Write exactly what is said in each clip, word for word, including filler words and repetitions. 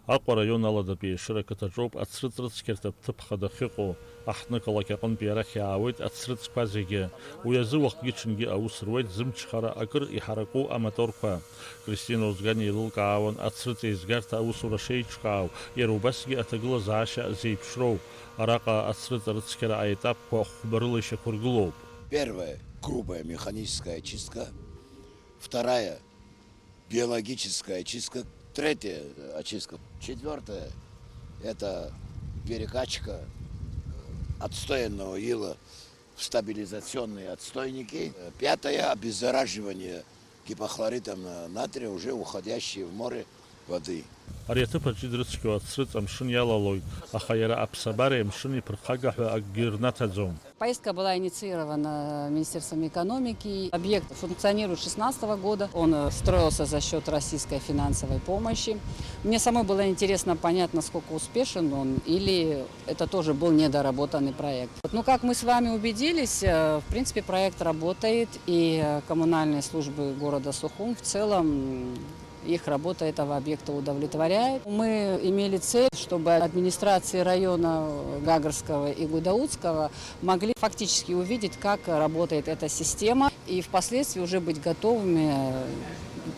Аҟәа араион Аладатәи Ешыра ақыҭаҿоуп ацрыҵ рыцқьарҭа ҭыԥ хада ахьыҟоу. Аҳҭнықалақь аҟынтәи арахь иаауеит ацрыҵқәа зегьы. Уи азы уахгьы-ҽынгьы аус руеит зымчхара акыр иҳараку амоторқәа. Кристина Озгани еилылкаауан ацрыҵ еизгарҭа аусура шеиҿкаау, иара убасгьы аҭагылазаашьа зеиԥшроу. Араҟа ацрыҵ арыцқьара аетапқәа хәба рыла ишьақәыргылоуп. Первая — грубая механическая чистка. Вторая — биологическая чистка. Третья — очистка. Четвёртая — это перекачка, э, отстоянного ила в стабилизационные отстойники. Э, пятая — обеззараживание гипохлоритом, э, натрия уже уходящей в море воды. Ари аҭыԥ аҿы идрыцқьоу ацрыҵ амшын иалалоит, аха иара аԥсабареи амшыни ԥырхага ҳәа акгьы рнаҭаӡом. Поездка была инициирована Министерством экономики. Объект функционирует с шестнадцатого года. Он, э, строился за счёт российской финансовой помощи. Мне самой было интересно понять, насколько успешен он, или это тоже был недоработанный проект. Вот, ну, как мы с вами убедились, э, в принципе, проект работает, и, э, коммунальные службы города Сухум в целом, м, их работа этого объекта удовлетворяет. Мы имели цель, чтобы администрации района Гагрского и Гудаутского могли фактически увидеть, как работает эта система, и впоследствии уже быть готовыми, э,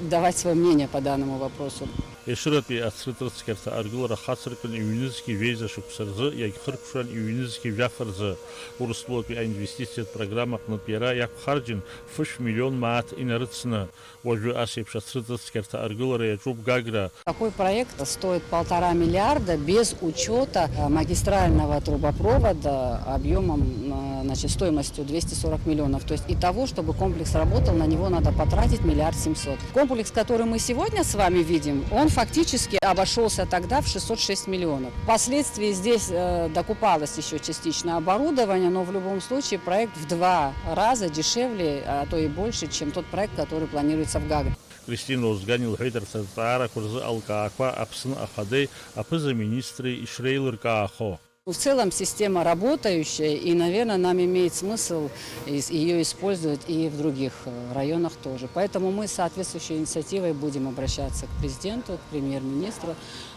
давать своё мнение по данному вопросу. Ешыратәи ацрыҵ рыцқьарҭа аргылара хацыркын ҩнызқьи жәеиза шықәса рзы, иагьхыркәшан ҩнызқьи жәаф рзы. Урыстәылатәи аинвестициатә программа аҟнытә иара иақәхарџьын фышә миллион мааҭ инарыцны. Уажәы ас еиԥш ацрыҵ рыцқьарҭа аргылара иаҿуп Гагра. Такой проект стоит полтора миллиарда без учёта, э, магистрального трубопровода объёмом, э, значит, стоимостью двести сорок миллионов. То есть и того, чтобы комплекс работал, на него надо потратить миллиард семьсот. Комплекс, который мы сегодня с вами видим, он фактически обошёлся тогда в шестьсот шесть миллионов. Впоследствии здесь, э, докупалось ещё частично оборудование, но в любом случае проект в два раза дешевле, а то и больше, чем тот проект, который планируется в Гагре. Кристина Озгани лҳәеит арҭ азҵаарақәа рзы алкаақәа Аԥсны Ахадеи аԥыза-министри ишреилыркаахо. В целом система работающая, и, наверное, нам имеет смысл ис-, её использовать и в других, э, районах тоже. Поэтому мы с соответствующей инициативой будем обращаться к президенту, к премьер-министру,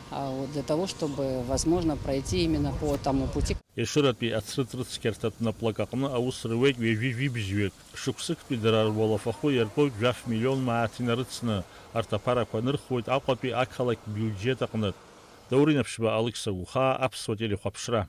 а, вот, для того, чтобы, возможно, пройти именно по тому пути. Ешыратәи ацрыҵ рыцқьарҭатә наплак аҟны аус руеит ҩажәи жәибжьҩык. Шықәсыктәи дара руалафахәы иартәоит жәаф миллион мааҭ инарыцны. Арҭ аԥарақәа нырхуеит Аҟәатәи ақалақь биуџьет аҟнытә. Даур Инаԥшьба, Алықьса Гәхаа, Аԥсуа телехәаԥшра.